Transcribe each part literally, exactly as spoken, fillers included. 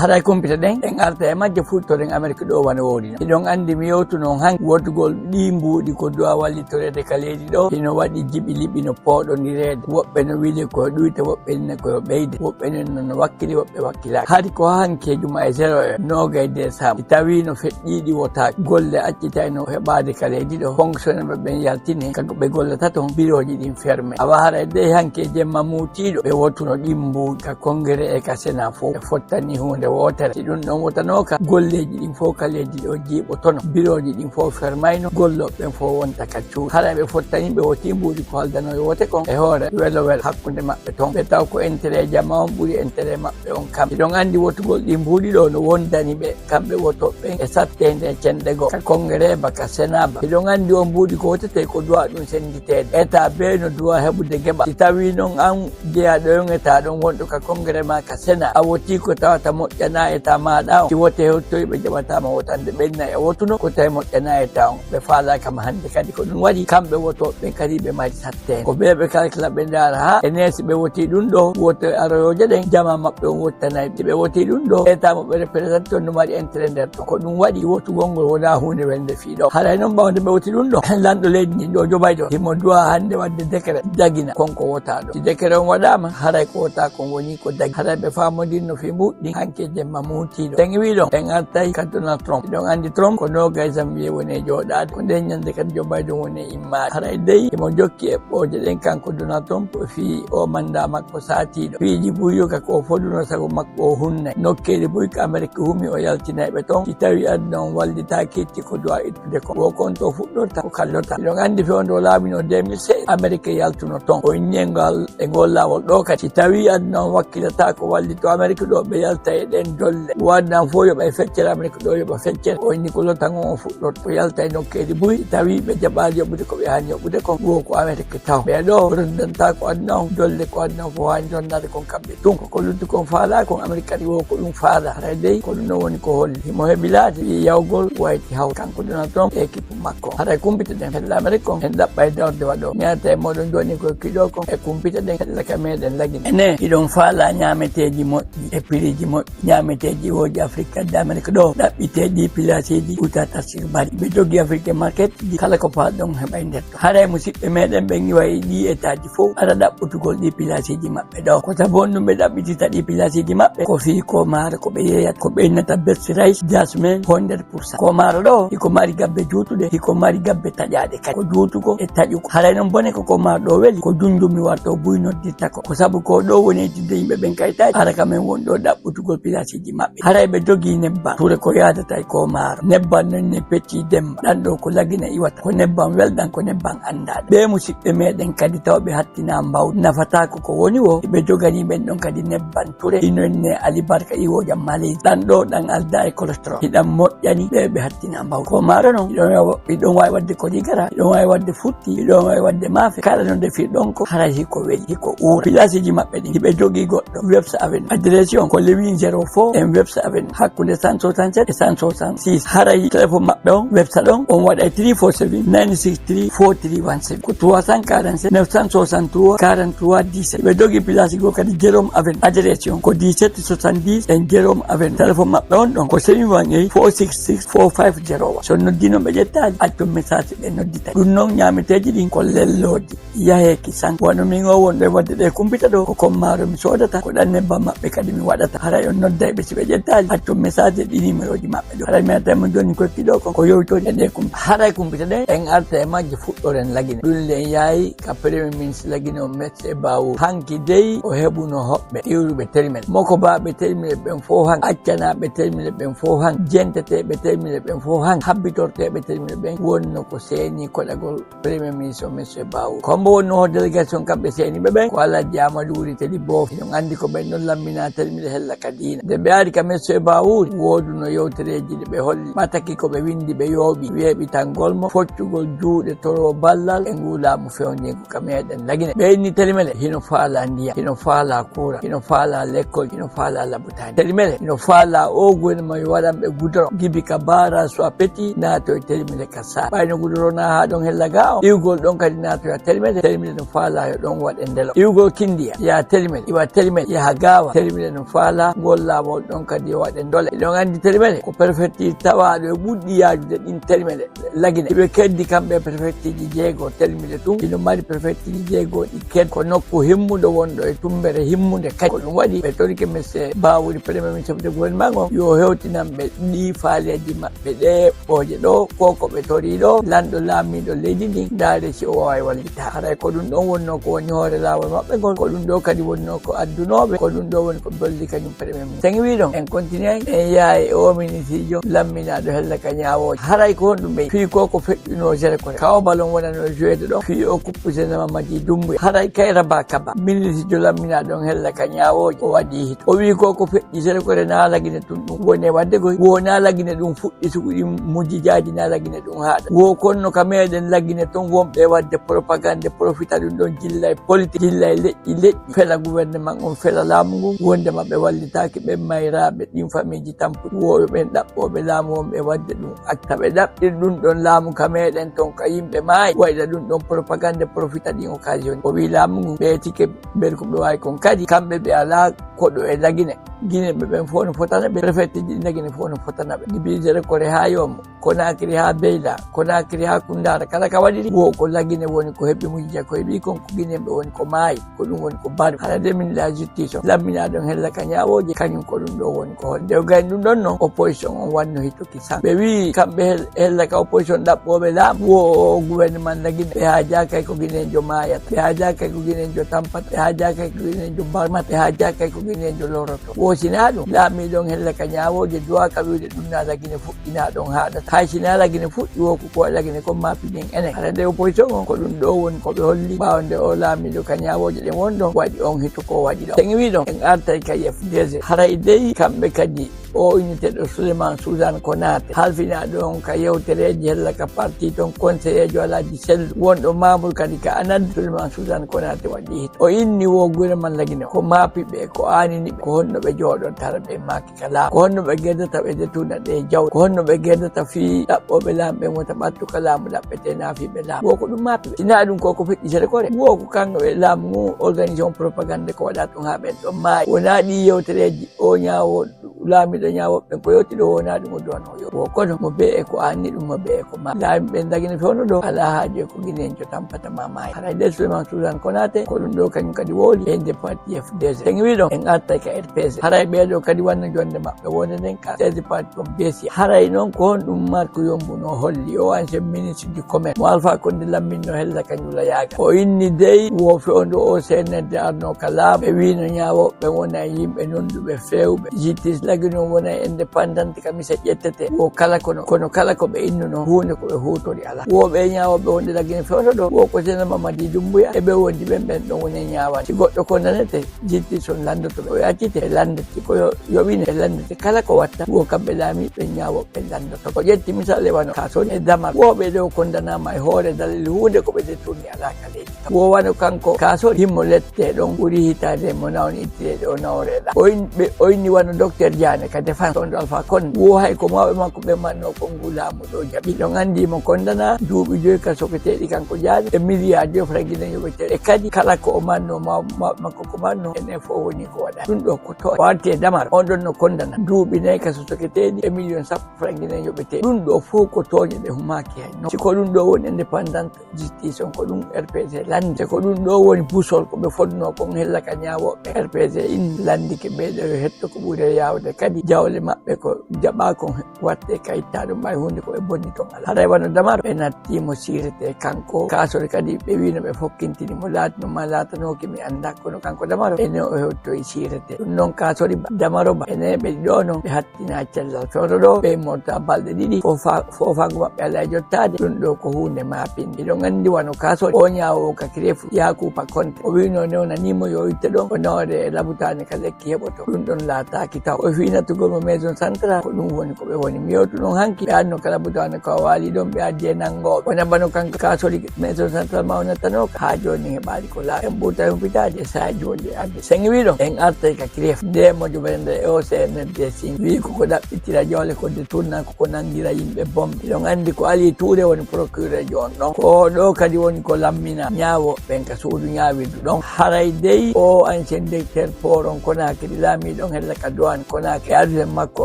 Haray kumpite ɗen, en arta e majje fuɗtoren Amerik ɗo wano woori non. Hiɗon anndi mi yewtuno han wootugol ɗii mbuuɗi ko du'a wallitoreede ka leydi ɗo. Hino waɗi jiɓi liɓi no pooɗondireede. Woɓɓe no wiile ko yo ɗuyte, woɓɓe ne ko yo ɓeyde, woɓɓe ne no, no wakkili, woɓɓe wakkilaaki. Hari ko hanki e juma e zéro heure, noogay décembre. Si tawii no feƴƴiiɗi wotaaki, golle accitayno heɓaade ka leydi ɗo, fonctionnaire ɓen yaltine, ka ɓe gollata ton, birooji ɗin ferme. Awa haray dey hanki e jemma muutiiɗo, ɓe wotuno ɗin mbuuɗi ka Congrès e ka Sénat fof. Ɓe fottani huunde wootere. Si ɗum ɗon wotanooka, golleeji ɗin fof ka leydi ɗo jiiɓotono. Birooji ɗin fof fermayno, gollooɓe ɓen fof wonta ka cuuɗi. Haray ɓe fottani, ɓe woti mbuuɗi ko haldanoo e wote kon e hoore welo welo hakkunde maɓɓe ton. Ɓe taw ko intérêt jama on ɓuri intérêt maɓɓe on kamɓe. Hiɗon anndi wotugol ɗi mbuuɗi ɗo no wondani ɓe, kamɓe wotooɓe ɓen e satteende e cenɗe goo. Ka Congrès ba, ka Sénat ba. Hiɗon anndi on mbuuɗi ko wotete ko du'a ɗum sennditeede. État bee no du'a heɓude geɓal. Si tawii non an jeyaaɗo on état ɗon wonɗo ka Congrès ma ka Sénat, a wotii ko tawata moƴƴanaa état maaɗa on. Si wote hewtoyi ɓe jaɓataa ma wotande ɓen nayi a wotuno, ko tawi moƴƴanaa état on. Ɓe faalaaka ma hannde kadi ko ɗum waɗi kamɓe wotooɓe ɓen kadi ɓe mari satteende. Ko ɓe ɓe kalkila ɓe ndaara haa e neesi ɓe wotii ɗum ɗo woto aroyooje ɗen jama maɓɓe on wottanay ɓe. Ɓe wotii ɗum ɗo état mo ɓe représenté on no mari intérêt nder ɗon. Ko ɗum waɗi wotugol ngol wonaa huunde welde fii ɗo. Haray non ɓawde ɓe woti ɗum ɗo, lanɗo leydi ndin ɗo Joe Biden himo du'a hannde waɗde décret dagina kon ko wotaaɗo. Si décret on waɗaama, haray ko wotaa kon woni ko dagi. Haray ɓe faamondirno fii mbuuɗi ɗin hanki e jemma muutiiɗo. En wi'i ɗon, en artay ka Donald Trump. Hiɗon anndi Trump ko noogay janvier woni e jooɗaade. Ko nden ñannde kadi Joe Biden woni e immaade. Haray dey himo jokki eɓɓooje ɗen kanko Donald Trump fii o mandat makko saatiiɗo. Piiji buy yo ka ko foduno sago makko o hunnay. Nokkeeli buy ko Amerik humi o yaltinay ɓe ton. Si tawii aduna on wallitaaki, itti ko du'a ittude kon. Wo kon to fuɗɗorta, ko kallota. Hiɗon anndi fewndo o laamino deux mille seize, Amerik yaltuno ton. O inni e ngal, e ngol laawol ɗo kadi. Si tawii aduna on wakkilataa ko wallito Amerik ɗo, ɓe yalta e ɗen dolle. Wo aduna on fof yoɓa e feccere Amerik ɗo, yoɓa feccere. O inni ko lotango on fuɗɗorta. O yalta e nokkeeli buy. Si tawii ɓe jaɓaali yoɓude ko ɓe haani yoɓude kon, wo ko Amerik taw. Ɓee ɗo rondanta ko aduna on, dolle ko aduna on fof haani rondaade kon kamɓe tun. Ko ko lutti kon faalaa kon, Amerik kadi wo ko ɗum faalaa. Haray dey ko ɗum ɗon woni ko holli. Himo heɓi laati yawgol wayti hawta. Kanko Donald Trump e équipe makko. Haray kumpite ɗen hella Amerik kon, en ɗaɓɓay dawde waɗo. Mi arta e mooɗon jooni ko kiɗo kon e kumpite ɗen hella ka meɗen Lagine. Enen, hiɗon faalaa ñaameteeji moƴƴi e piriiji moƴƴi. Ñaameteeji iwooji Afrik adda Amerik ɗo, ɗaɓɓitee ɗi pilaasiiji uta tasir bari. Ɓe jogii Afrique Market ji, kala ko faalɗon heɓay nder ton. Haray musiɓɓe meɗen ɓen iwa e ɗi etaaji fof, ara ɗaɓɓutugol ɗi pilaasiiji maɓɓe ɗo. Ko sabu honɗum ɓe ɗaɓɓitita ɗi pilaasiiji maɓɓe? Ko fii ko maaro ko ɓe yeeyata, ko ɓe innata best rice, jasmine, hundred pour cent. Ko maaro ɗo, hiko mari gabbe juutuɗe, hiko mari gabbe taƴaaɗe kadi. Ko juutugo e taƴugo. Haray non bone ko ko maaro ɗo weli, ko junjum mi warto buy noddirta ko. Ko sabu ko ɗo woni e jidde yimɓe ɓen kaytaaji. Ara ka men won ɗo ɗaɓɓutugol pilaasiiji maɓɓe. Haray ɓe jogii nebbam. Ture ko yaadata e ko maaro. Nebbam non ne pecci demba. Ɗan ɗo ko Lagine iwata. Ko nebbam welɗam, ko nebbam anndaa. Ɓee musiɓɓe meɗen kadi taw ɓe hattinaa mbawdi. Nafataako ko woni wo, ɓe joganii ɓen ɗon kadi nebbam ture. Ino inne alibarka iwooja Malaisie. Ɗan ɗo ɗan aldaa e cholestérol. Hiɗan moƴƴani ɓe ɓe hattinaa mbawdi. Ko maaro non, hiɗon wa-, hiɗon waawi waɗde koligara, hiɗon waawi waɗde futti, hiɗon waawi waɗde maafe. Kala no ndefirɗon ko, haray hiko weli, hiko uura. Pilaasiiji maɓɓe ɗin, hiɓe jogii goɗɗo, Webster Avenue. Adresse on ko Lewin zéro four en Webster Avenue. Hakkunde cent soixante-sept e cent soixante-six. Haray téléphone maɓɓe on, website on, on waɗa e three four seven, nine six three, four three one seven. Ko trois cent quarante-sept, neuf cent soixante-trois, quarante-trois, dix-sept. Ɓe jogii place goo kadi Jerome Avenue. Adresse on ko dix-sept soixante-dix en Jerome Avenue. Téléphone maɓɓe on ɗon ko seven one eight, four six six, four five zero one. So noddii non ɓe ƴettaali, accon message ɓe noddita. Ɗum non ñaameteeji ɗin ko lellooji. Yahee ki sank. Wano min o wonɗo e waɗde ɗe kumpita ɗo, ko kommaaro mi soodata, ko ɗan nebbam maɓɓe kadi mi waɗata. Haray on nodday ɓe si ɓe ƴettaali, accon message e ɗi numéroji maɓɓe ɗo. Haray mi arta e mon jooni ko ekki ɗo kon, ko yowtori e ɗe kumpita. Haray kumpita ɗen, en arta e majje fuɗɗoren Lagine. Ɗum le en yaayi ka Premier Ministre Lagine on, Monsieur Bawour. Hanki dey o heɓuno hoɓɓe iwruɓe terminal. Mokobaaɓe terminal ɓen fow han, accanaaɓe terminal ɓen fow han, jenteteeɓe terminal ɓen fow han, habbitorteeɓe terminal ɓen wonno ko seeni koɗagol Premier Ministre o, Monsieur Bawour. Ko mbo wonno ho délégation kamɓe seeniiɓe ɓen? Ko Alhaji Amadou Wuri Tedi Boof. Hiɗon anndi ko ɓen ɗon lammina terminal hella ka diina. Nde ɓe ari ka Monsieur Bawour, wooduno yewtereeji ɗi ɓe holli. Ɓataki ko ɓe winndi ɓe yooɓi, weeɓitangol mo, foccugol juuɗe toro ballal e nguu laamu fewndingu ka meɗen Lagine. Ɓe inni terminal hino faala ndiyam, hino faala kuura, hino faala lekkol, hino faala labutaani. Terminal hino faala o gouvernement yo waɗan ɓe goudron. Gibi ka Bara soit Petit, naatoy terminal ka Saare. Ɓayno goudron na haa ɗon hella ga o. Iwgol ɗon kadi naatoya terminal. Terminal no faala yo ɗon waɗe ndelo. Iwgol Kindiya, yaa terminal, iwa terminal, yaha Gaawa. Terminal no faala ngol laawol ɗon kadi yo waɗe ndole. Eɗon anndi Telimele ko prefecture tawaaɗo e ɓurɗi yaajude ɗin Telimele Lagine. Ɓe keddi kamɓe prefectureji jeego Telimele tun. Ino mari prefectureji jeego ɗi ked ko nokku himmuɗo wonɗo e tumbere himmunde kadi. Ko ɗum waɗi ɓe torike monsieur Bawuri, premier ministre de gouvernement on, yo hewtinan ɓe ɗi faaleeji maɓɓe ɗe ɓooje ɗo, ko ko ɓe tori ɗo, lanɗo laamiiɗo leydi ndin, ndaare si o waaway wallita. Haray ko ɗum ɗon wonnoo ko woni hoore laawol maɓɓe ngol, ko ɗum ɗo kadi wonnoo ko addunooɓe, ko ɗum ɗo woni ko bolli kañum premier ministre. Sen wi ɗon, en continue, en yahay e o ministijo lamminaaɗo hella ka ñaawooje. Haray ko honɗum ɓe fii ko ko feƴƴunoo Zéro Kore? Kaw balon wonanoo jouede ɗo, fii o kuppu Général Mamadi Doumbouya. Haray Kairaba Kaba, ministijo lamminaaɗo on hella ka ñaawooje, o waɗi hito. O wi ko ko feƴƴi Zéro Kore na Lagine tun ɗum woni e waɗde koy. Wo na Lagine ɗum fuɗɗi sugu ɗin mujjijaaji na Lagine ɗum haaɗa. Wo konno ka meɗen Lagine ton wonɓe waɗde propagande, profita ɗum ɗon jilla e politique, jilla e leƴƴi leƴƴi, fela gouvernement on, fela laamu ngun, wondema ɓe wallitaaki ɓen mayraaɓe ɗin famiiji tampuɗi. Wo ɓen ɗaɓɓooɓe laamu wonɓe waɗde ɗum acta ɓe ɗaɓɓir ɗum ɗon laamu ka meɗen ton ka yimɓe maayi, wayla ɗum ɗon propagande, profita ɗin occasion. O wi laamu ngun ɓe tike ɓen ko ɓe waawi kon kadi, kamɓe ɓe alaa koɗo e Lagine. Gineɓe ɓen fof no fotana ɓe, prefectureji ɗi Lagine fof no fotana ɓe. Dibi Zéro Kore haa Yoomo, Konakiri haa Beyla, Konakiri haa Kundara, kala ka waɗiri, wo ko Lagine woni ko heɓi mujja ko heɓi kon, ko Gineɓe woni ko maayi, ko ɗum woni ko bari. Hara de min la justice on, lamminaaɗo on hella ka ñaawooje, kañum ko ɗum ɗo woni ko hol. Nde o gayni ɗum ɗon non, opposition on wanno hito. Ɓe wi kamɓe hel-, hella ka opposition ɗaɓɓooɓe laamu, wo gouvernement Lagine, ɓe haajaaka e ko Guinéen jo maayata, ɓe haajaaka e ko Guinéen jo tampata, ɓe haajaaka e ko Guinéen jo barmata, ɓe haajaaka e ko Guinéen jo loroto. Wo sinaa ɗum, laamiiɗo on hella ka ñaawooje duwaaka wiide ɗum na Lagine fuɗɗinaa ɗon haaɗata. Hay sinaa Lagine fuɗɗi, wo ko ko Lagine kon maapi ɗin enen. Hara nde opposition on, ko ɗum ɗo woni ko ɓe holli ɓaawo nde o laamiiɗo ka ñaawooje ɗen won ɗon waɗi on hito ko waɗi ɗon. Sen wi ɗon, en artay ka F D G. Haray dey kamɓe kadi o unité ɗo Souleymane Suzanne Konaté, halfinaaɗo on ka yewtereeji hella ka parti ton, conseilleejo Alhaji Sellu, wonɗo membre kadi ka ANAD. Souleymane Suzanne Konaté waɗi hito. O inni wo gouvernement Lagine ko maapiɓe, ko aaniniɓe, ko honno ɓe jooɗorta hara ɓe maaki ka laamu, ko honno ɓe gerdata ɓe detuna ɗe jawɗe, ko honno ɓe gerdata fii ɗaɓɓooɓe laamu ɓen wota ɓattu ka laamu ɗaɓɓete naafiiɓe laamu. Wo ko ɗum maapiɓe. Sinaa ɗum ko ko feƴƴi Zéro Kore. Wo ko kanko e laamu ngun organisation propagande ko waɗa ɗum haa ɓen ɗon maayi. Wonaa ɗi yewtereeji o ñaawo laamiiɗo ñaawoɓe ɓen ko yewti ɗo wonaa ɗum o duwanoo yo. Wo kono mo bee e ko anni ɗum, mo bee e ko ma. Laamiiɓe Lagine fewndo ɗo alaa haaju e ko Guinéen jo tampata ma maayi. Haray de Souleymane Suzanne Konaté, ko ɗum ɗo kañum kadi wowli e nde parti F D G. Sen wi ɗon, en artay ka R P C. Haray ɓee ɗo kadi wanno jonde maɓɓe wonde nden ka seize parti on besiya. Haray noon ko honɗum Marc Yombuno holli, o ancien ministre du commerce mo Alpha Condé lamminno hella ka njula yaaga? O inni dey wo fewndo o C N R D arno ka laamu, ɓe wiino ñaawoɓe wona yimɓe nonduɓe fewɓe. Justice Lagine on wona indépendante ka mise ƴettete. Wo kala kono, kono kala ko ɓe innuno, huunde ko ɓe huutori alaa. Wo ɓe ñaawoɓe wonde Lagine fewndo ɗo, wo ko Général Mamadi Doumbouya e ɓe wondi ɓen, ɓen ɗon woni e ñaawande. Si goɗɗo kondanete, justice on lanndoto ɓe, o yaccite e lanndete, ko yo, yoɓine e lanndete kala ko watta, wo kamɓe laamiiɓe ñaawoɓe lanndoto. O ƴetti misal e wano Kasori e Damaro. Wo ɓe ɗo kondanaama e hoore dalil huunde ko ɓe dettooni alaa ka leydi. Wo wano kanko Kasori, himo lette ɗon ɓuri hitaade mo nawni ittireede o nawreɗa. O in-, ɓe, o inni wano Docteur Diané ka défense on ɗo Alpha Condé. Wo hay ko mawɓe makko ɓe manno kon ngu laamu ɗo jaɓi. Ɗon anndi mo kondana duuɓi joyi ka soketeeɗi kanko Diané e milliard joyi franc guinéen yoɓete. E kadi kala ko o manno maw-, mawɓe makko ko manno, enen fof woni ko waɗa. Ɗum ɗo ko to o arti e Damaro. On ɗon no kondana duuɓi nayi ka soketeeɗi e million sappo franc guinéen yoɓete. Ɗum ɗo fof ko tooñe ɗe humaaki hay no. Si ko ɗum ɗo woni indépendante justice on, ko ɗum R P C lanndi. Te ko ɗum ɗo woni boussole ko ɓe fodnoo kon hella ka ñaawooɓe. R P C in lanndike ɓee ɗo yo hetto ko ɓuri e yaawde. Kadi jawle maɓɓe ko jaɓaa kon watte ka itta ɗum ɓay huunde ko ɓe bonni ton alaa. Haray wano Damaro ɓe natti mo siirete kanko. Kasori kadi ɓe wiino ɓe fokkintini mo, laatino ma laatanooki mi anndaa, kono kanko Damaro ene o hewtoyi siirete. Ɗum noon Kasori ba, Damaro ba, ene ɓe ɗo noon ɓe hattina cellal fewndo ɗo, ɓe morta balɗe ɗiɗi, fofa-, foofaango maɓɓe alaa e jottaade. Ɗum ɗo ko huunde maapinde. Eɗon anndi wano Kasori, o ñaawo ka kirefu, Yaakuuba Konte, o wiino newnanii mo yo itte ɗon, o nawre e labutaane ka lekki heɓoto. Ɗum ɗon laataaki taw. O Fii nattugol mo maison centrale, ko ɗum woni ko ɓe woni. Mi yewtu noon hanki, ɓe adno kala butaane ko a waali ɗon, ɓe addi e nanngooɓe. Wona bano kanko ka soli maison centrale ma o nattano, haa jooni heɓaali ko laaɓi. En ɓurta humpitaade, e sahaa jooni e adde. Sen wi ɗon, en artay ka greffe. Nde mo joɓere nde e O C M F D sin, wi ko ko ɗaɓɓitira jawle, ko détournement, ko ko nanngira yimɓe bombe. Hiɗon anndi ko Aliou Touré woni procureur jo on ɗon. Ko ɗo kadi woni ko lammina ñaawo ɓen ka suudu ñaawirdu ɗon. Haray dey o ancien directeur port on Conakry, laamiiɗo on hella ka douane Conakry, e addude makko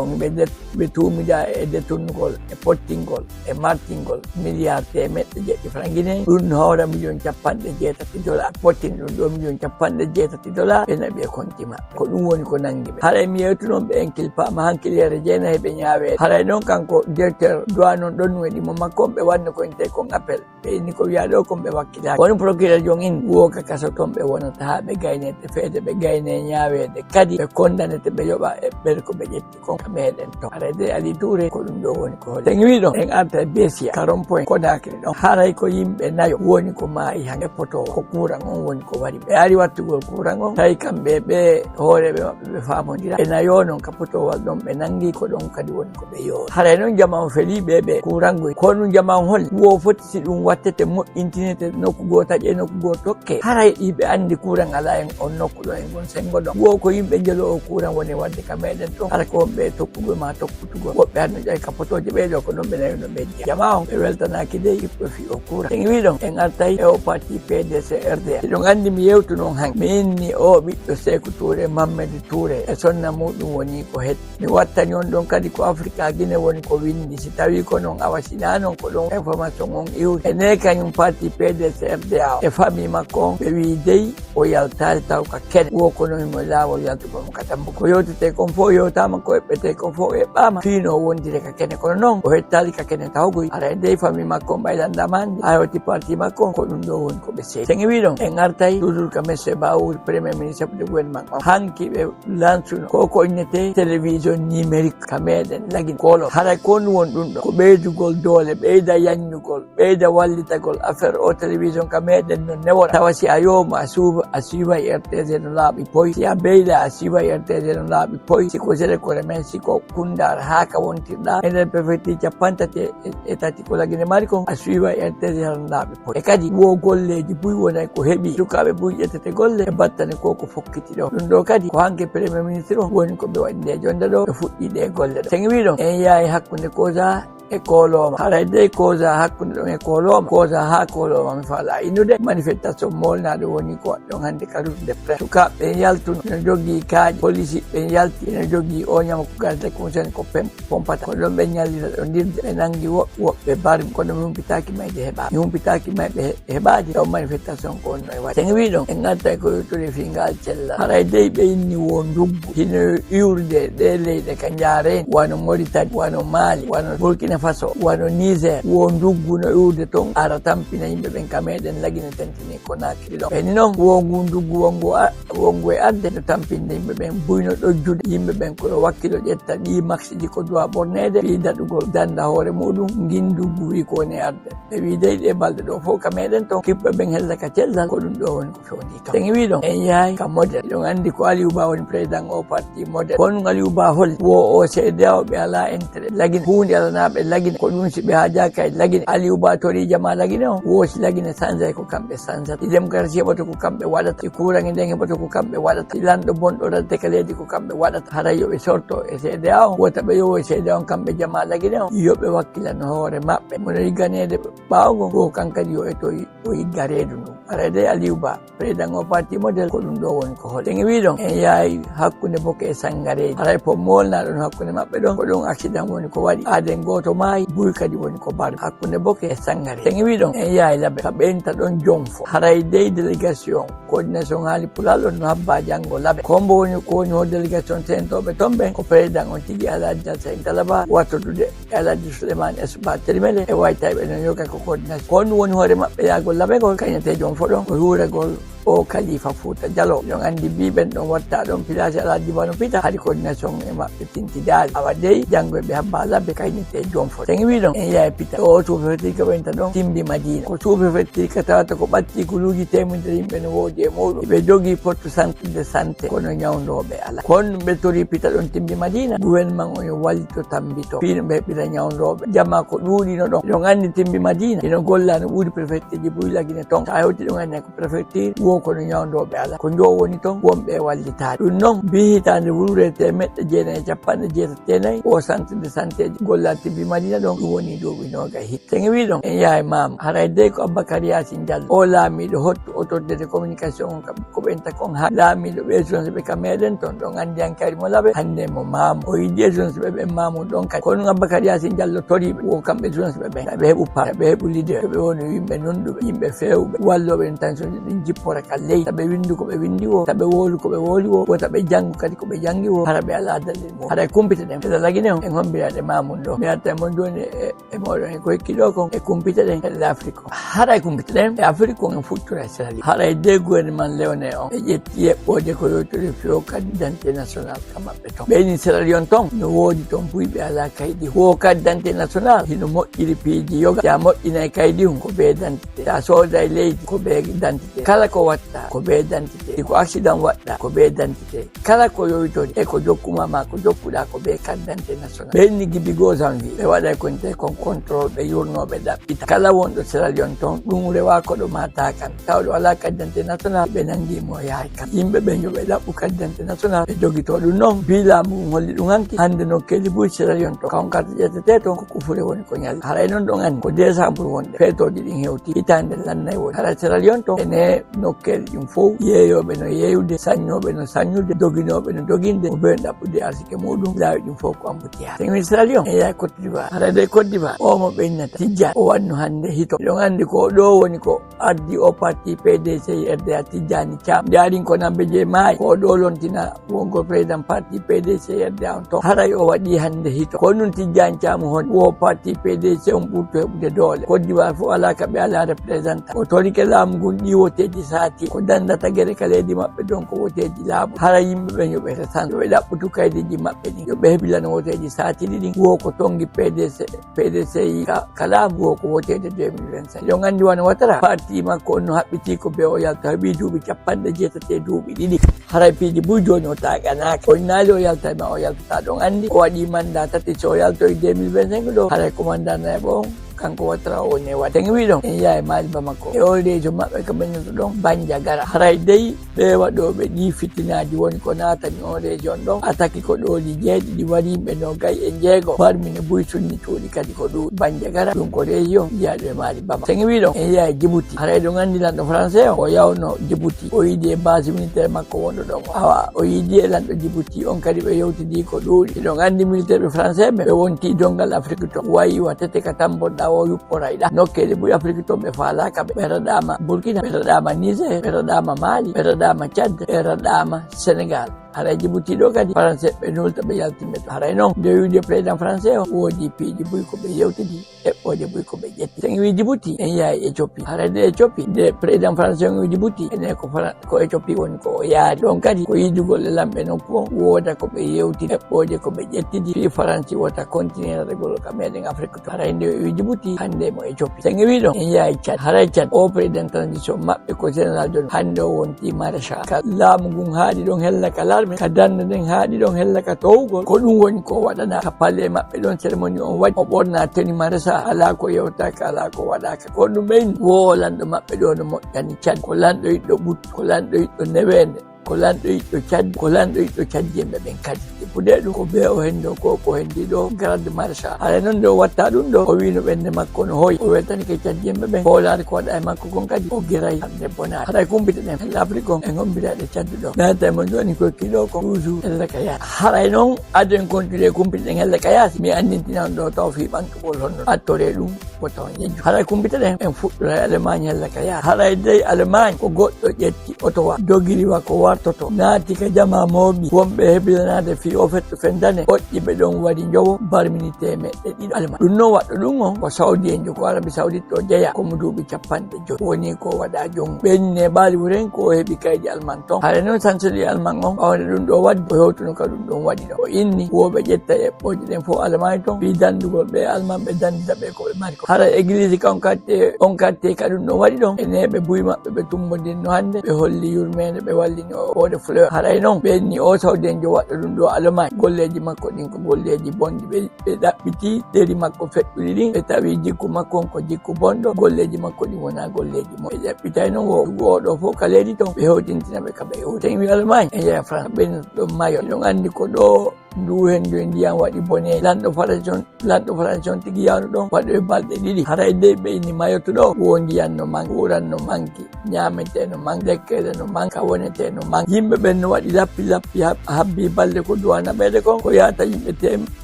on, ɓe det-, ɓe tuumida e détournugol, e pottingol, e martingol milliard teemeɗɗe jeɗɗi franc guinéen. Ɗum no hawra million capanɗe jeetati dollar. Pottin ɗum ɗo million capanɗe jeetati dollar, ɓe naɓi e konti maɓɓe. Ko ɗum woni ko nangi ɓe. Haray mi yewtu noon ɓe en kilpaama hankiliyeere jeenayi ɓe ñaaweede. Haray noon kanko directeur douane on ɗon e ɗimo makko on, ɓe wanno ko intee kon appel. Ɓe inni ko wiyaa ɗo kon ɓe wakkilaaki. Woni procureur jon in wo ka kaso ton ɓe wonata haa ɓe gaynete feede, ɓe gayne ñaaweede. Kadi ɓe kondanete ɓe yoɓa e ɓer ko ɓe ƴetti kon ka meɗen ton. Haray de Aliou Touré ko ɗum ɗo woni ko holi. Sen wi ɗon en arta e Bessia ka rond-point Conakry ɗon. Haray ko yimɓe nayo woni ko maayi han e poto ko kuuran on woni ko waɗi. Ɓe ari wattugol kuuran on tawi kamɓe ɓe hooreeɓe maɓɓe ɓe faamondira. Ɓe nayo non ka potowal ɗon ɓe nangi ko ɗon kadi woni ko ɓe yoori. Haray non jama on felii ɓe ɓe kuuran goy. Ko ɗum jama on holi wo foti si ɗum wattete moƴƴintinete nokku goo taƴe nokku goo tokke. Haray iɓe anndi kuuran alaa en on nokku ɗo en ngon senngo ɗon. Wo ko yimɓe jelo o kuuran woni waɗde ka meɗen ɗon. Hara ko wonɓe e tokkugol ma tokkutugol. Woɓɓe hannde ƴay ka potooje ɓee ɗo ko ɗon ɓe nawi no ɓe njiya. Jama on ɓe weltanaaki dey iɓɓe fii o kuuran. En wi ɗon en artay e o parti P D C R D A. Hiɗon anndi mi yewtu non han. Mi inni o ɓiɗɗo Seeku Touré, Mammedu Touré e sonna muɗum woni ko het. Mi wattani on ɗon kadi ko Afrika Gine woni ko winndi. Si tawii ko non awa sinaa non ko ɗon information on iwri. E ne kañum parti P D C R D A o e famille makko on ɓe wii dey o yaltaali taw ka kene. Wo kono himo laawol yaltugol mo ka tambo. Ko yewtetee kon fof yewtaama, ko eɓɓetee kon fof eɓɓaama. Fii no o wondire ka kene kono non o hettaali ka kene tawgoy. Haray dey famille makko on ɓaylandaama hannde. A hewti parti makko on ko ɗum ɗo woni ko ɓe seedi. Sen wi ɗon en artay toujours ka monsieur Baour premier ministre de gouvernement on. Hanki ɓe lansuno ko ko innetee télévision numérique ka meɗen Lagine Kolo. Haray ko ɗum woni ɗum ɗo ko ɓeydugol doole, ɓeyda yanñugol, ɓeyda wallitagol affaire o télévision ka meɗen no newora. Tawa si a yooma a suuva, a suivay R T G no laaɓi poy. Si a beyda a suivay R T G no laaɓi poy. Si ko Sere ko remen, si ko Kundar haa ka wontirɗa e nder prefecture capanɗe tati e, e tati ko Lagine mari kon, a suivay R T G no laaɓi poy. E kadi wo golleeji buy wonay ko heɓi, sukaaɓe buy ƴettete golle e battane ko ko fokkiti ɗo. Ɗum ɗo kadi ko hanke premier ministre on woni ko ɓe waɗi nde jonde ɗo ɓe fuɗɗi ɗe golle ɗo. Sen wi ɗon en yahay hakkunde Koza e Koloma. Haray dey Koza hakkunde ɗon e Koloma, Koza haa Koloma mi faala innude manifestation molnaɗo woni ko waɗɗon hannde ka route de presse. Sukaaɓe ɓen yaltuno, ina jogii kaaƴe, polisi ɓen yalti, ina jogii o ñama ko garde conseil ko pem pompata. Ko ɗon ɓe ñallira ɗo dirde, ɓe nangi woɓɓe, woɓɓe barmi, kono mi humpitaaki mayde heɓa. Mi humpitaaki mayɓe he-, heɓaade ɗo manifestation ko wonno e waɗde. Sen wi ɗon, en artay ko yewtude fii ngal cellal. Haray dey ɓe inni wo nduggu, hino iwrude ɗe leyɗe ka njaareen, wano Mauritanie, wano Mali, wano Burkina Faso, wano Niger, wo nduggu no iwrude ton, ara tampina yimɓe ɓen ka meɗen Lagine tentini Conakry ɗon. Ɓeni non, wo ngu nduggu wongo a-, wongo e arde no tampinde yimɓe ɓen, buyno ɗojjude yimɓe ɓen ko yo wakkilo ƴetta ɗi maksiji ko duwa ɓorneede, fii daɗugol danda hoore muɗum, ngin nduggu wi ko woni arde. Ɓe wi dey ɗe balɗe ɗo fof ka meɗen ton, kiɓɓe ɓen hella ka cellal, ko ɗum ɗo woni ko fewndi ton. Sen wi ɗon, en yahay ka modèle. Hiɗon anndi ko Aliou Ba woni président o parti modèle. Ko ɗum Aliou Ba holi, wo o C D A O ɓe alaa intérêt Lagine. Huunde alanaaɓe Lagine. Ko ɗum si ɓe haajaaka e Lagine. Aliou Ba tori jama Lagine on, wo si Lagine sanjay ko kamɓe sanjata. Si démocratie heɓoto ko kamɓe waɗata. Si kuurange nden heɓoto ko kamɓe waɗata. Si lanɗo bonɗo radde ka leydi ko kamɓe waɗata. Haray yo ɓe sorto e C D A O on. Wota ɓe yowo e C D A O on kamɓe jama Lagine on. Yo ɓe wakkilano hoore maɓɓe. Mono yigganeede ɓaawo ngon, ko kan kadi yo etoy o yigga reedu ndu. Haray dey Aliou Ba, président o parti modèle, ko ɗum ɗo woni ko holi. Sen wi ɗon, en yahay hakkunde Boke e Sangareeji. Haray pom molna ɗon hakkunde maɓɓe ɗon, ko ɗum accident woni ko waɗi. Aaden gooto maayi, buy kadi woni ko barmi. Hakkunde Boke e Sangareeji. Sen wi ɗon, en yahay Labe, ka ɓeynta ɗon Jonfo. Haray dey délégation, coordination haali Pulaar ɗon no habba janngo Labe. Ko mbo woni, ko woni ho délégation tentooɓe ton ɓen? Ko président on tigi Alhaji Alassane Talaba wattodude. E Alhaji Souleymane Esba Terimele e waytayɓe no yoga ko coordination. Ko on woni hoore maɓɓe yaagol Labe ngol, kañeteejo on foɗon ko huuregol o Kalifa Fuuta Jaloo. Hiɗon anndi mbiiɓen ɗon watta ɗon pilaasi alaa dibano pita, hari coordination e maɓɓe tintidaali. Awa dey, janngo ɓe habba labe kaynite jom fo. Sen wiɗon, en yahay pita. O sous-préfecture ka ɓenta ɗon, Timbi Madina. Ko sous-préfecture ka tawata ko ɓatti guluuji teemedere yimɓe no woodi e muuɗum. Ɓe jogii poste santé de santé, kono ñawndooɓe alaa. Kono ɓe torii pita ɗon Timbi Madina, gouvernement on yo wallito tambito. Fii no ɓe heɓira ñawndooɓe. Jamaa ko ɗuuɗi no ɗon. Hiɗon anndi Timbi Madina, hino golla no ɓuri préfectureji buy Lagine ton. Sa hewti ɗum anndi ko préfecture, wo kono ñawndooɓe alaa. Ko ndo woni ton, wonɓe e wallitaade. Ɗum noon, mbii hitaande wuluure teemeɗɗe jeenayi e capanɗe jeetati e nayi, o centre de santé ji golla Timbi Madina ɗon, ɗum woni duuɓi noogay hit. Sen wi ɗon, en yahay Maamu. Haray dey ko Abubakar Yaasin Jallo. O laamiiɗo hottu autorité de communication on kam, ko ɓen takon ha laamiiɗo ɓe zone ɓe ka meɗen ton, ɗon anndi an kayri mo laɓe, hannde mo Maamu. O yiɗi e zone ɓe ɓen Maamu ɗon kadi. Kono Abubakar Yaasin Jallo toriiɓe, wo kamɓe zone ɓe ɓen. Ɓe heɓu par, ɓe heɓu leader, ɓe woni yimɓe nunɗuɓe, yimɓe feewɓe, wallooɓe en tension ɗin jippora ka leydi. Taɓe winndu ko ɓe winndi wo, taɓe wowlu ko ɓe wowli wo, wota ɓe janngu kadi ko ɓe janngi wo, hara ɓe alaa dalil mo. Haray kumpite ɗen, ɓe Lagine on, en hombiraade Maamu ɗo. Mi arta e mon jooni e e mooɗon e ko hokki ɗo kon, e kumpite ɗen e Afrik on. Haray kumpite ɗen e Afrik on en fuɗɗora e Sierra Leone. Haray de gouvernement Leone on e ƴetti eɓɓoode ko yowtori fewo carte d'identité nationale ka maɓɓe ton. Ɓe ni Sierra Leone ton, no woodi ton buy ɓe alaa kaydi. Wo carte d'identité nationale, hino moƴƴiri piiji yoga. Si a moƴƴinay kaydi hun, ko bee d'identité. Si a sooday leydi, ko bee d'identité. Kala ko watta, ko bee d'identité. Si ko accident waɗɗa, ko bee d'identité. Kala ko yowitori e ko jokkuma ma ko jokkuɗa ko bee carte d'identité nationale. Ɓe inni gibi goo janvier, ɓe waɗay ko wiyetee kon contrôle, ɓe yurnoo, ɓe ɗaɓɓita. Kala wonɗo Sierra Leone ton, ɗum rewaa koɗo ma takan. Tawɗo alaa carte d'identité nationale, ɓe nangi mo yahay kan. Yimɓe ɓen yo ɓe ɗaɓɓu carte d'identité nationale, ɓe jogitoo ɗum noon. Fii laamu ngun holli ɗum hanki, hannde nokkeeli buy Sierra Leone ton, kawon carte ƴettetee ton, ko kufure woni ko ñalli. Haray noon ɗon anndi ko décembre wonde, feetooji ɗin hewti, hitaande lannay woni. Hara Sierra Leone ton, ene nokkeeli ɗin fow, yeeyooɓe no yeeyude, saññooɓe no saññude, doginooɓe no doginde, ko ɓen ɗaɓɓude arsike muuɗum, laawi ɗin fow ko embouteillage. Sen wi Sierra Leone, en yahay Côte d'Ivoire. Hara de Côte d'Ivoire, o mo ɓe innata Tijjani, o wanno hannde hito. Hiɗon anndi ko ɗo woni ko addi o parti P D C I R D A Tijjani Caam. Ndaarin ko nambe je maayi, ko ɗo lontina wongo président parti P D C I R D A on ton. Haray o waɗi hannde hito. Ko ɗum Tijjani Caam hon wo parti P D C on ɓurto heɓude doole. Côte d'Ivoire fof alaa ka ɓe alaa représentant. O torike laamu ngun ɗi woteeji saati. Ko dandata gere ka leydi maɓɓe ɗon ko woteeji laamu. Hara yimɓe ɓen yo ɓe resan, yo ɓe ɗaɓɓutu kaydiiji maɓɓe ɗin. Yo ɓe hebilano woteeji saatiiɗi ɗin. Wo ko tongi P D C, P D C I ka, ka laamu wo ko woteede deux mille vingt-cinq. Hiɗon anndi wano Ouattara, parti makko on no haɓɓiti ko be o yalta, heɓi duuɓi capanɗe jeetati e duuɓi ɗiɗi. Haray piiji buy jooni o taaganaaka. O innaali o yalta ma o yaltata ɗon anndi. O waɗi mandat tati, so o yaltoyi deux mille vingt-cinq ɗo, haray ko mandat nayaɓo on, kanko Ouattara o woni e waɗde. Sen wi ɗon, en yahay Mali Bamako. E o région maɓɓe ko ɓe nodata ɗon Bandiagara. Haray dey ɓe waɗooɓe ɗi fitinaaji woni ko naatani on région ɗon. Attaque ko ɗooli jeeɗiɗi wari yimɓe noogay e jeego. Barmine buy sunni cuuɗi kadi ko ɗum Bandiagara. Ɗum ko région jeyaaɗo e Mali Bamako. Sen wi ɗon, en yahay Djibouti. Haray ɗon anndi lanɗo français o, o yawno Djibouti. O yiidi e base militaire makko wonɗo ɗon. Awa, o yiidi e lanɗo Djibouti on kadi ɓe yewtidi ko ɗuuɗi. Hiɗon anndi militaire ɓe français ɓe, ɓe wonti donngal Afrique to. Wayi wa tete ka tamborɗa o yupporayɗa. Nokkeeli buy Afrique to ɓe faalaaka ɓe. Ɓe raɗaama Burkina, ɓe raɗaama Niger, ɓe raɗaama Mali, ɓe raɗaama Tchad, ɓe raɗaama Sénégal. Haray Djibouti ɗo kadi français ɓe nulta ɓe yaltinde to. Haray noon nde wiide président français o woodi piiji buy ko ɓe yewtidi. Eɓɓooje buy ko ɓe ƴetti. Sen wi Djibouti, en yahay Éthiopie. Hara nde Éthiopie, nde président français on wi Djibouti, ene ko Fra-, ko Éthiopie woni ko o yaari. Ɗon kadi ko yiidugol e lamɓe nokku on, wooda ko ɓe yewti, eɓɓooje ko ɓe ƴettidi, fii Faransi wota continue raɗagol ka meɗen Afrique to. Haray nde wi Djibouti, hannde mo Éthiopie. Sen wi ɗon, en yahay Tchad. Haray Tchad, o président transition maɓɓe ko général de, hannde o wonti maréchal. Ka laamu ngun haaɗi ɗon hella ka l'armée, ka darnde nden haaɗi ɗon hella ka towugol. Ko ɗum woni ko waɗana ka palais maɓɓe ɗon cérémonie on waɗi. O ɓorna tenue maréchal, alaa ko yewtaaka, alaa ko waɗaaka. Ko ɗum ɓeyni wo lanɗo maɓɓe ɗo no moƴƴani Tchad. Ko lanɗo yiɗɗo ɓuttu, ko lanɗo yiɗɗo neweende, ko lanɗo yiɗɗo Tchad, ko lanɗo yiɗɗo Tchadien ɓe ɓen kadi. Jippude ɗum ko be o henndo ko, ko henndi ɗo garde maréchal. Haray noon nde o watta ɗum ɗo, o wi no ɓernde makko no hoy. O weltanike Tchadien ɓe ɓen. Hoolaare ko waɗa e makko kon kadi, o geray hannde bonaare. Haray kumpite ɗen, hella Afrique on, e ngombiraɗe Tchad ɗo. Naata e mon jooni ko kilo ko toujours hella ka yaasi. Haray noon, aden kontude kumpite ɗen hella ka yaasi. Mi anndintina on ɗo taw fii ɓantugol honno. Attore ɗum, wota on yejju. Haray kumpite ɗen, en fuɗɗoray Allemagne hella ka yaasi. Haray dey Allemagne ko goɗɗo ƴetti oto wa, dogiri wa ko war, Toto naati ka jamaa mooɓi wonɓe hebilanaade fii oo fetto fendane, oƴƴi ɓe ɗon waɗi njowo barmini teemeɗɗe ɗiɗo Almaañ. Ɗum noon waɗɗo ɗum on ko Sawdiyenjo, ko Arabi Sawdit to jeyaa, ko mo duuɓi capanɗe jowi. Woni ko waɗa jom ɓenni e ɓaali wuren ko o heɓi kaydi Almaañ ton. Hara noon sanseli Almaañ on, ɓawnde ɗum ɗo waɗde, o hewtuno ka ɗum ɗon waɗi ɗo. O inni huwooɓe ƴetta eɓɓooje ɗen fof Almaañ ton, fii danndugol ɓe Almaañ ɓe danndita ɓe ko ɓe mari ko. Hara Egiliisi kan katte, on katte ka ɗum ɗon waɗi ɗon, e neeɓe buy maɓɓe ɓe tumbodinno hannde, ɓe holli yurmeende, ɓe wallini o Eau de Fleur. Haray noon, ɓe inni o Sawdiyenjo waɗɗo ɗum ɗo Almaañ, golleeji makko ɗin ko golleeji bonɗi. Ɓe, ɓe ɗaɓɓiti ɗeri makko feƴƴuɗi ɗin, ɓe tawi jikku makko on ko jikku bonɗo, golleeji makko ɗin wonaa golleeji moƴƴi. Ɓe ɗaɓɓitay noon wo, wo ɗo fof ka leydi ton, ɓe hewtintina ɓe ka ɓe hewti. Sen wi Almaañ, en yaha France, ɓen ɗon Mayotte. Hiɗon anndi ko ɗo ndu henndu e ndiyam waɗi bone. Lanɗo Faransi on, lanɗo Faransi on tigi yawno ɗon waɗoyi balɗe ɗiɗi. Haray dey ɓe inni Mayotte ɗo, wo ndiyam no manki, kuuran no manki, ñaametee no manki, lekkere no manki, ka wonetee no manki. Yimɓe ɓen no waɗi lappi lappi hab-, habbii balɗe ko duwana ɓeyde kon. Ko yahata yimɓe tem-,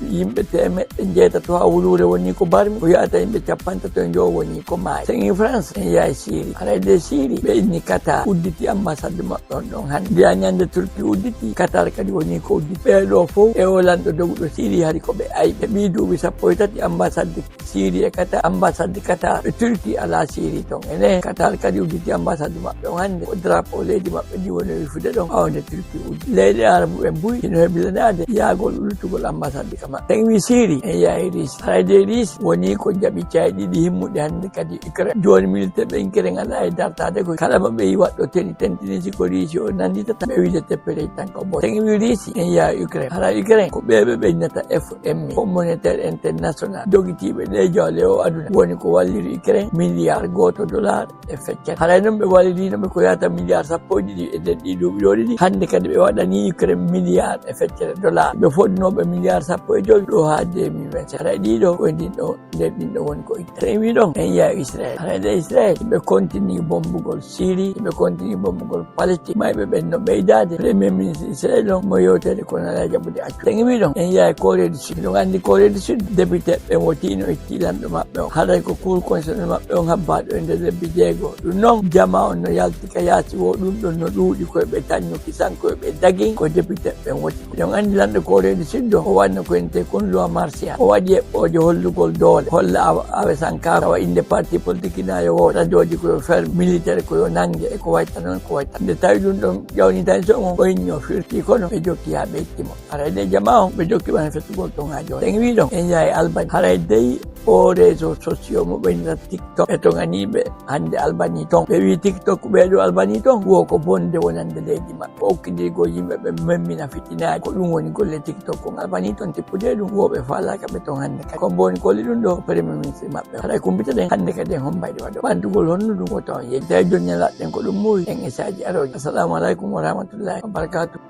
yimɓe teemeɗɗe njeetato haa wuluure woni ko barmi. Ko yahata yimɓe capantato e njowo woni ko maayi. Sen wi France, en yahay Siri. Haray dey Siri, ɓe inni Qatar udditi ambassade maɓɓe on ɗon hannde. Mbiya ñande Turki udditi, Qatar kadi woni ko udditi. Ɓee ɗoo fof e oo lanɗo doguɗo Siri hari ko ɓe ayɓe. Ɓii duuɓi sappo e tati ambassade Siri e Qatar, ambassade Qatar e Turki alaa Siri ton. Ene Qatar kadi udditi ambassade maɓɓe on hannde. Ko drapeau leydi maɓɓe ndi woni wifude ɗon, ɓaawo nde Turki uddi. Leyɗe Arabu ɓen buy hino hebilanaade yahgol udditugol ambassade ka maɓɓe. Sen wi Siri, en yahay Russie. Haray dey Russie woni ko jaɓi caayi ɗiɗi himmuɗe hannde kadi Ukraine. Jooni militaire ɓe Ukraine alaa e dartaade ko kala mo ɓe yi waɗɗo teni tentini si ko Russie o nannditata, ɓe wiide teppereeji tan ko bon. Sen wi Russie, en yaha Ukraine. Hara Ukraine ko ɓe ɓe ɓeynnata F M I, Fonds Monétaire International, dogitiiɓe ɗe jawle o aduna. Woni ko walliri Ukraine milliard gooto dollar e feccere. Haray noon ɓe walliriino ɓe ko yahata milliard sappo e ɗiɗi e nder ɗii duuɓi ɗo ɗiɗi. Hannde kadi ɓe waɗanii Ukraine milliard e feccere dollar. Ɓe fodnooɓe milliard sappo e jowi ɗo haa deux mille vingt-sept. Haray ɗii ɗo ko e ndin ɗo nder ɗin ɗo woni ko itta. Sen wi ɗon, en yaha Israël. Haray nde Israël, ɓe continue bommbugol Syrie, ɓe continue bommbugol Palestine. Mayɓe ɓen no ɓeydaade. Premier ministre Israël on mo yewteede kono alaa jaɓude accu. Sen wi ɗon, en yaha Corée du Sud. Hiɗon anndi Corée du Sud, député ɓen wotiino itti lanɗo maɓɓe on. Haray ko Cour constitutionnelle maɓɓe on habbaaɗo e nder lebbi jeego. Ɗum noon, jamaa on no yalti ka yaasi wo ɗum ɗon no ɗuuɗi koye ɓe taññuki sankoye ɓe dagin ko député ɓen woti. Hiɗon anndi lanɗo Corée du Sud o, o waɗno ko innetee kon loi martiale. O waɗi eɓɓooje hollugol doole, holla Awa, Awa Sankara, tawa innde parti politique ina yo woote, rajooji ko yo ferme, militaire ko yo nannge, e ko wayi tan noon, ko wayi tan. Nde tawi ɗum ɗon ƴawni tension on, o inni o firti kono ɓe jokki haa ɓe itti mo. Haray nde jamaa on, ɓe jokki ɓe fetugol ton haa jooni. Sen wi ɗon, en yahay Albanie. Haray dey o réseau sociaux mo ɓe innata TikTok, e toŋaniiɓe hannde Albanie ton. Ɓe wi TikTok ɓee ɗo Albanie ton, wo ko bonde wonande leydi maɓɓe. Okkidirgol yimɓe ɓe memmina fitinaaji. Ko ɗum woni golle TikTok kon Albanie ton tippude ɗum. Wo ɓe faalaaka ɓe ton hannde kadi. Ko mbo woni golli ɗum ɗo Premier Ministre maɓɓe. Haray kumpita ɗen hannde kadi en hombayde waɗo. Ɓantugol honno ɗum wota on yeeƴi. Tawi jooni ñalaɗen ko ɗum muuyi en esaaji arooji. Assalamu aleykum wa rahmatullahi wa barakatuh.